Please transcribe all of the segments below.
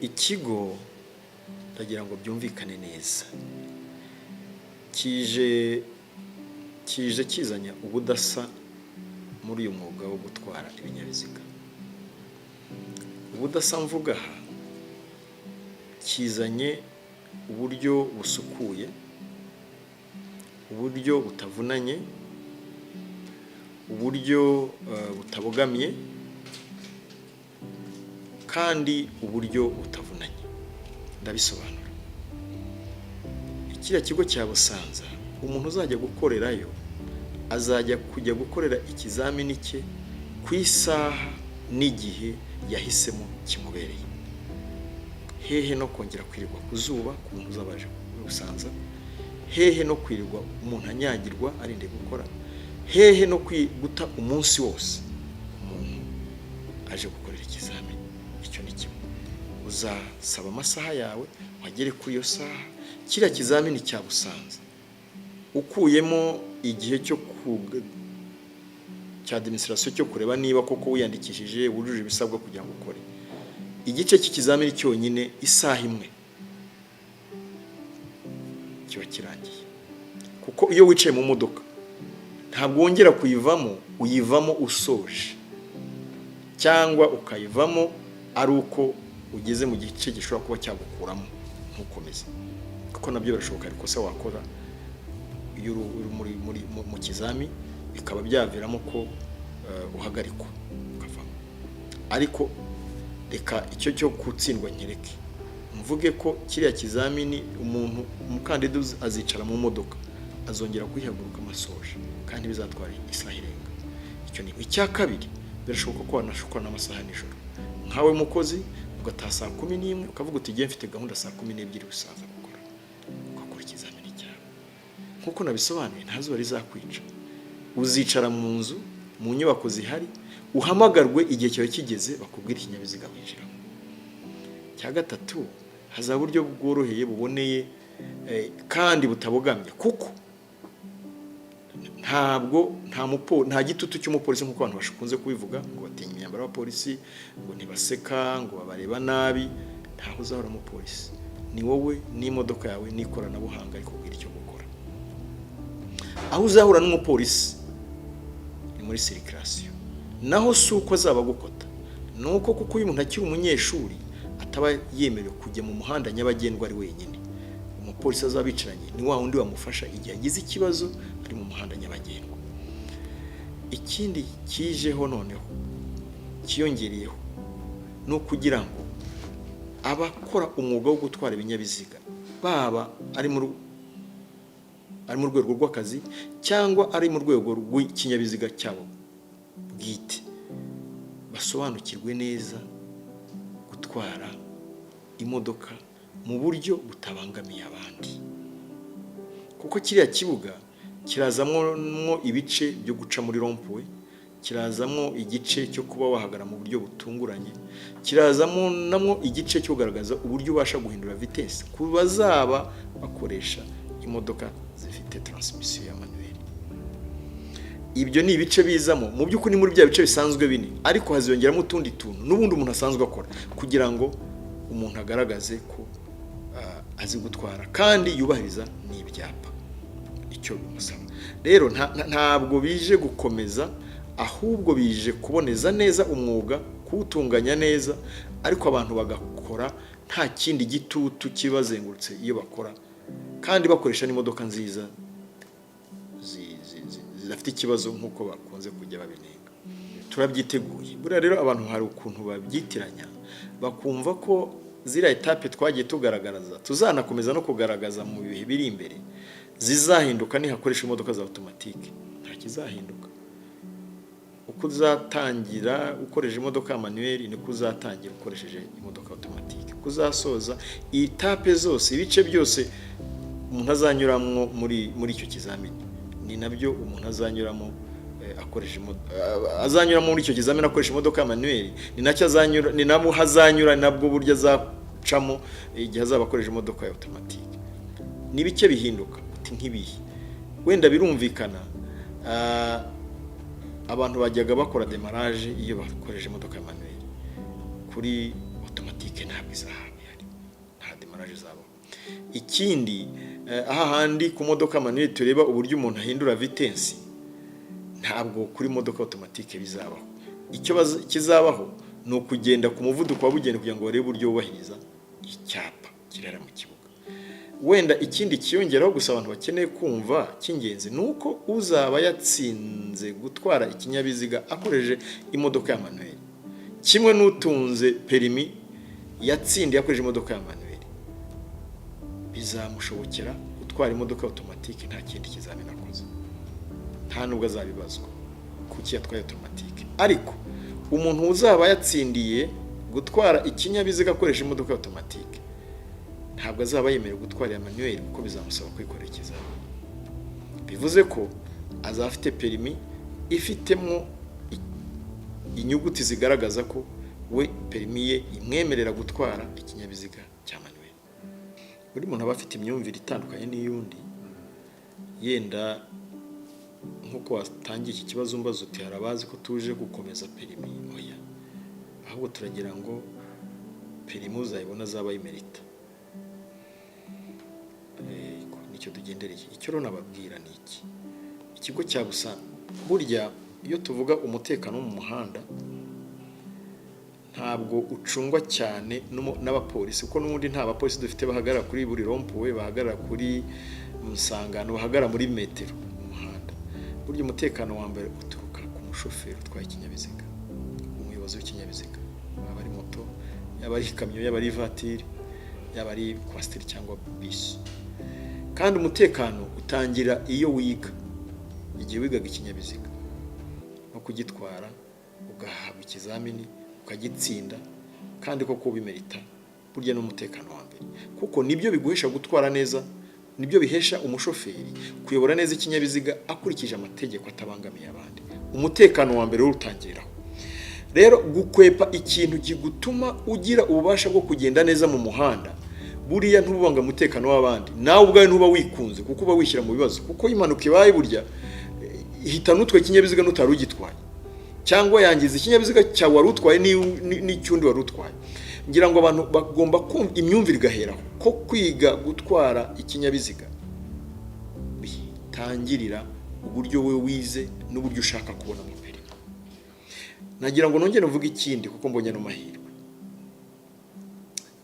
Ikigo, ndagira ngo byumvikane neza, kije kizanya ubudasa muri uyu mwuga wo gutwara ibinyabiziga. Ubudasa mvuga aha, kizanye uburyo busukuye, uburyo butavunanye, uburyo butabogamye kandi uburyo butavunanye. Ndabisobanura. Kiriya kigo cya Busanza, umuntu uzajya gukorerayo azajya kujya gukorera ikizamini cye ku isaha n'igihe yahisemo kimubereye. Hehe no kongera kwirirwa ku zuba ku muntu uzabaje Busanza, hehe no kwirirwa umuntu anyagirwa arinde gukora, hehe no guta umunsi wose umuntu aje gukorera ikizamini. Icyo ni kimwe. Uzasaba amasaha yawe, wagere kuri iyo saha. Kiriya kizamini cya Busanza, ukuyemo igihe cyo cya administration cyo kureba niba koko wiyandikishije, wujuje ibisabwa kugira ngo ukore igice cy'ikizamini cyonyine, isaha imwe kiba kirangiye, kuko iyo wicaye mu modoka ntabwo wongera kuyivamo. Uyivamo usoje cyangwa ukayivamo ari uko ugeze mu gice gishobora kuba cyagukuramo ntukomeze, kuko nabyo birashoboka. Ariko se wakora iyo uri muri mu kizami, bikaba byaviramo ko uhagarikwa ukavamo. Ariko reka icyo cyo gutsindwa nkireke, mvuge ko kiriya kizamini umuntu, umukandida azicara mu modoka, azongera kuyihaguruka amasoje, kandi bizatwara isaha irenga. Icyo ni icya kabiri. Birashoboka ko wanashukwa n'amasaha nijoro, nkawe mukozi ugataha saa 11, ukavuga uti: "Igihe mfite gahunda saa 12 Busanza gukora." Ugakora ikizamini cyawe nk'uko nabisobanuye, nta zuba rizakwica. Uzicara mu nzu, mu nyubako zihari, uhamagarwe igihe cyawe kigeze, bakubwira ikinyabiziga winjiramo. Icya gatatu, hazaba uburyo bworoheye, buboneye kandi butabogamye, kuko ntabwo nta gitutu cy'umupolisi nk'uko abantu bakunze kubivuga ngo batinya imyambaro y'abapolisi, ngo ntibaseka, ngo babareba nabi. Ntaho uzahora umupolisi, ni wowe n'imodoka yawe n'ikoranabuhanga rikubwira icyo gukora. Aho uzahura n'umupolisi ni muri circulation, naho si uko azaba agukota, ni uko kuko uyu muntu akiri umunyeshuri ataba yemerewe kujya mu muhanda nyabagendwa ari wenyine. Umupolisi azaba bicaranye ni wa wundi wamufasha igihe agize ikibazo ari mu muhanda nyabagendwa. Ikindi kijeho noneho kiyongereyeho ni ukugira ngo abakora umwuga wo gutwara ibinyabiziga, baba ari mu rwego rw'akazi cyangwa ari mu rwego rw'ikinyabiziga cyabo bwite, basobanukirwe neza gutwara imodoka mu buryo butabangamiye abandi, kuko kiriya kibuga kirazamwo ibice byo guca muri rond-point, kirazamo igice cyo kuba wahagarara mu buryo butunguranye, kirazamo namwo igice cyo kugaragaza uburyo ubasha guhindura vitesse ku bazaba bakoresha imodoka zifite transmission ya manuel. Ibyo ni ibice bizamo mu by'ukuri muri bya bice bisanzwe bine, ariko haziyongeramo utundi tuntu n'ubundi umuntu asanzwe akora kugira ngo umuntu agaragaze ko azi gutwara kandi yubahiriza n'ibyapa icyo bimusaba. Rero ntabwo bije gukomeza, ahubwo bije kuboneza neza umwuga, kuwutunganya neza, ariko abantu bagakora nta kindi gitutu kibazengurutse iyo bakora, kandi bakoresha n'imodoka nziza zidafite ikibazo nk'uko bakunze kujya babinenga. Turabyiteguye. Buriya rero abantu hari ukuntu babyitiranya, bakumva ko ziriya étapes twagiye tugaragaza, tuzanakomeza no kugaragaza mu bihe biri imbere, zizahinduka nihakoresha imodoka za automatique. Nta kizahinduka. Uko uzatangira ukoresheje imodoka ya manuel niko uzatangira ukoresheje imodoka automatique, uko uzasoza étapes zose, ibice byose umuntu azanyuramo muri icyo kizamini ni nabyo umuntu azanyuramo akoresha azanyuramo muri icyo kizamini akoresha imodoka ya manuel, ni nacyo azanyura, ni nabwo hazanyura, ni nabwo buryo azacamo igihe azaba akoresha imodoka ya automatique. Ni bike bihinduka. Uti nk'ibihe? Wenda birumvikana, abantu bajyaga bakora démarrage iyo bakoresha imodoka ya manuel, kuri automatique ntabwo izahaba. démarrage izabaho. Ikindi, aha handi ku modoka manuel tureba uburyo umuntu ahindura vitesse, ntabwo kuri modoka automatique bizabaho. Icyo kizabaho ni ukugenda ku muvuduko wabugenewe kugira ngo barebe uburyo wubahiriza icyapa kirara mu kibuga. Wenda ikindi kiyongeraho gusa abantu bakeneye kumva cy'ingenzi ni uko uzaba yatsinze gutwara ikinyabiziga akoresheje imodoka ya manuel, kimwe n'utunze perimi yatsindiye akoresheje imodoka ya manuel, bizamushobokera gutwara imodoka automatique nta kindi kizamini akoze, nta nubwo azabibazwa kuki yatwaye automatique. Ariko umuntu uzaba yatsindiye gutwara ikinyabiziga akoresha imodoka automatique ntabwo azaba yemerewe gutwara iya manuel, kuko bizamusaba kwikorera ikizamini. Bivuze ko azaba afite perimi ifitemo inyuguti zigaragaza ko we perimi ye imwemerera gutwara ikinyabiziga cya manuel. Buri muntu aba afite imyumvire itandukanye n'iy'undi. Yenda nk'uko watangiye iki kibazo umbaza uti hari abazi ko tuje gukomeza perimi, oya, ahubwo turagira ngo perimi uzayibona azaba ayimerita. Yego, nicyo tugendereye. Icyo rero nababwira ni iki: ikigo cya Busanza, burya iyo tuvuga umutekano wo mu muhanda, ntabwo ucungwa cyane n'abapolisi, kuko n'ubundi nta bapolisi dufite bahagarara kuri buri rond-point, bahagarara kuri musangano, bahagarara muri metero mu muhanda. Burya umutekano wa mbere uturuka ku mushoferi utwaye ikinyabiziga, umuyobozi w'ikinyabiziga, yaba ari moto, yaba ari ikamyo, yaba ari ivatiri, yaba ari coaster cyangwa bisi. Kandi umutekano utangira iyo wiga, igihe wigaga ikinyabiziga no kugitwara, ugahabwa ikizamini ukagitsinda kandi koko ubimerita. Burya ni umutekano wa mbere, kuko nibyo biguhesha gutwara neza, nibyo bihesha umushoferi kuyobora neza ikinyabiziga akurikije amategeko, atabangamiye abandi. Umutekano wa mbere utangiriraho. Rero gukwepa ikintu kigutuma ugira ububasha bwo kugenda neza mu muhanda, buriya ntububanga umutekano w'abandi, nawe ubwawe ntuba wikunze, kuko uba wishyira mu bibazo. Kuko iyo impanuka ibaye, burya ihita n'utwaye ikinyabiziga n'utari ugitwaye, cyangwa yangiza ikinyabiziga cyawe wari utwaye n'icyundi wari utwaye. Ngira ngo abantu bagomba kumva, imyumvire igaheraho ko kwiga gutwara ikinyabiziga bitangirira uburyo we wize n'uburyo ushaka kubona amaperimi. Nagira ngo nongere mvuge ikindi, kuko mbonye ano mahirwe,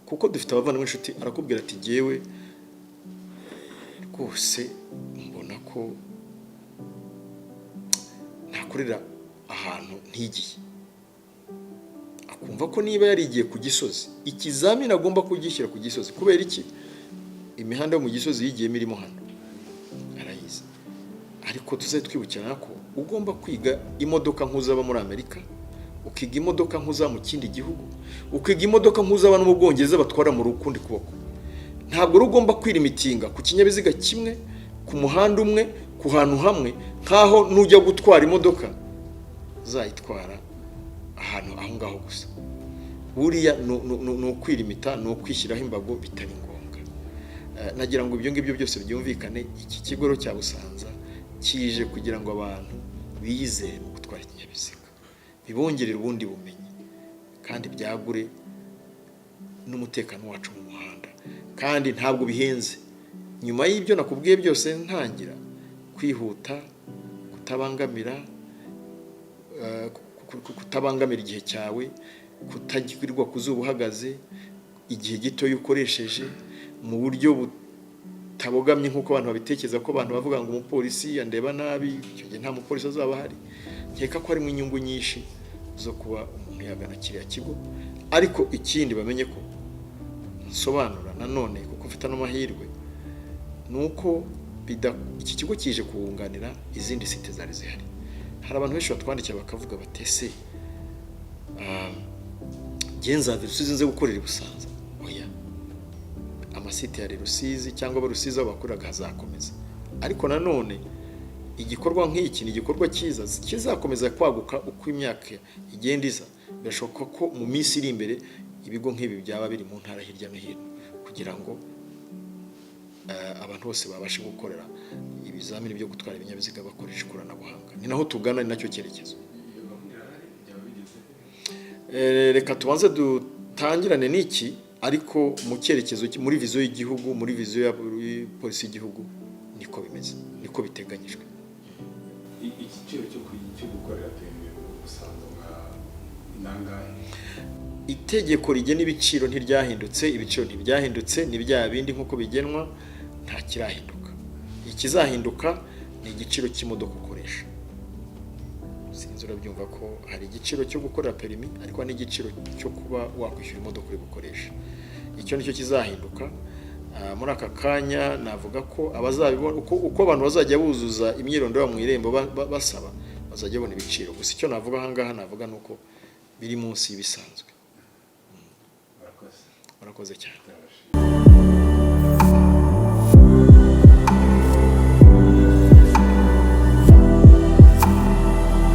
kuko dufite abavandimwe, inshuti, arakubwira ati: "Jyewe rwose mbona ko ntakorera ahantu ntigiye." Akumva ko niba yarigiye ku Gisozi, ikizamini agomba kugishyira ku Gisozi. Kubera iki? Imihanda yo mu Gisozi yigiyemo irimo hano arayizi. Ariko tuzajya twibukirana ko ugomba kwiga imodoka nk'uzaba muri Amerika, ukiga imodoka nk'uzaba mu kindi gihugu, ukiga imodoka nk'uzaba no mu Bwongereza batwara mu rukundi kuboko. Ntabwo rero ugomba kwirimitinga ku kinyabiziga kimwe, ku muhanda umwe, ku hantu hamwe, nk'aho nujya gutwara imodoka uzayitwara ahantu aho ngaho gusa. Buriya ni ukwirimita, ni ukwishyiraho imbago bitari ngombwa. Nagira ngo ibyo ngibyo byose byumvikane. Iki kigo rero cya Busanza kije kugira ngo abantu biyizere mu gutwara ikinyabiziga, bibongerere ubundi bumenyi kandi byagure n'umutekano wacu mu muhanda. Kandi ntabwo bihenze. Nyuma y'ibyo nakubwiye byose ntangira, kwihuta, kutabangamira kutabangamira igihe cyawe, kutagirirwa ku zuba uhagaze, igihe gito ukoresheje mu buryo butabogamye nk'uko abantu babitekereza, ko abantu bavuga ngo umupolisi yandeba nabi, icyo gihe nta mupolisi azaba ahari. Nkeka ko harimo inyungu nyinshi zo kuba umuntu yagana kiriya kigo. Ariko ikindi bamenye ko nsobanura nanone, kuko mfite ano mahirwe, ni uko iki kigo kije kunganira izindi site zari zihari. Hari abantu benshi batwandikira bakavuga bati: "Ese nzava i Rusizi nze gukorera i Busanza?" Oya, amasite ya Rusizi cyangwa Abarusizi aho bakoreraga hazakomeza. Ariko nanone igikorwa nk'iki ni igikorwa cyiza kizakomeza kwaguka uko imyaka igenda iza. Birashoboka ko mu minsi iri imbere ibigo nk'ibi byaba biri mu ntara hirya no hino, kugira ngo abantu bose babashe gukorera ibizamini byo gutwara ibinyabiziga bakoresha ikoranabuhanga. Ni naho tugana, ni nacyo cyerekezo. Iyo gahunda irahari, byaba bigeze Reka tubanze dutangirane n'iki. Ariko mu cyerekezo muri vision y'igihugu, muri vision ya polisi y'igihugu, niko bimeze, niko biteganyijwe. Igiciro cyo gukorera perimi ubusanzwe nka nangahe? Itegeko rigena ibiciro ntiryahindutse, ibiciro ntibyahindutse, ni bya bindi nk'uko bigenwa, nta kirahinduka. Ikizahinduka ni igiciro cy'imodoka ukoresha. Sinzi, urabyumva ko hari igiciro cyo gukorera perimi, ariko hari n'igiciro cyo kuba wakwishyura imodoka uri bukoresha. Icyo nicyo kizahinduka. Muri aka kanya navuga ko abazabibona, uko abantu bazajya buzuza imyirondoro yabo mu Irembo basaba, bazajya babona ibiciro. Gusa icyo navuga aha ngaha, navuga ni uko biri munsi y'ibisanzwe. Murakoze. Murakoze cyane. Turabashimiye.